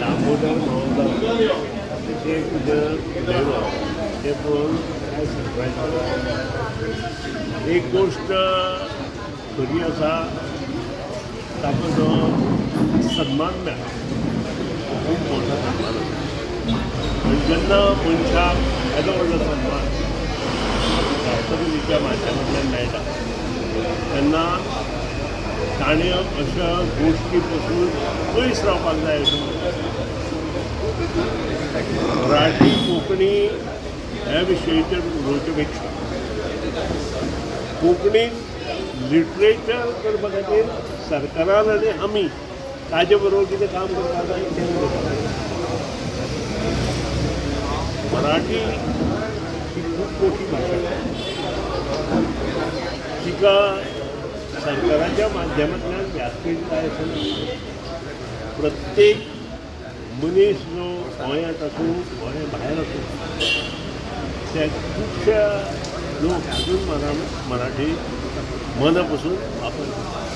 दामोदर मावजो अशें तुजें दैव तें पळोवन काय सरप्रायज जालें. एक गोश्ट खरी आसा, ताका जो सन्मान मेळ्ळा खूब मोठो सन्मान आसा आनी जेन्ना मनशाक येदो व्हडलो सन्मान राष्ट्रपतीच्या माध्यमांतल्यान मेळटा तेन्ना ताणें अशा गोश्टी पसून पयस रावपाक जाय अशें म्हाका दिसता. मराठी कोंकणी ह्या विशयाचेर उलोवचे पेक्षा कोंकणीन लिटरेचर करपा खातीर सरकारान आनी आमी ताजे बरोबर कितें काम करपाक जाय तें उलोवपाक जाय. मराठी ही खूब मोठी भाशा, तिका सरकाराच्या माध्यमांतल्यान व्यासपीठ जाय अशें ना. प्रत्येक मनीस जो गोंयांत आसूं, गोंया भायर आसूं, ते खुबशे लोक अजून मराठी मना पसून वापर करतात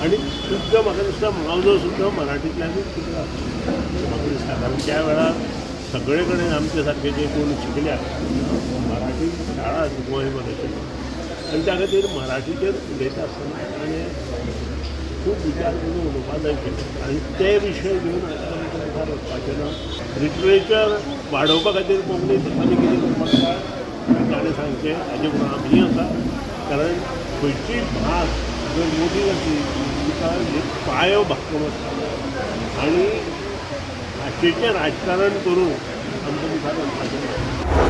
आनी सुद्दां म्हाका दिसता मावजो सुद्दां मराठींतल्यानूच शिकला म्हाका दिसता, कारण त्या वेळार सगळे कडेन आमचे सारके जे कोण शिकल्या मराठी शाळा गोंयभर आशिल्ल्यो आनी त्या खातीर मराठीचेर उलयता आसतना ताणें खूब विचार करून उलोवपाक जाय आशिल्लें आनी ते विशय घेवन आतां आमकां मुखार वचपाचें ना. लिटरेचर वाडोवपा खातीर कोंकणीत आनी कितें करपाक जाय ताणें सांगचें, ताजे बरोबर आमीय आसा. कारण खंयचीय भास जर मोठी जातली तिका एक पायो भक्कम आसता आनी भाशेचें राजकारण करून आमकां मुखार वचपाचें ना.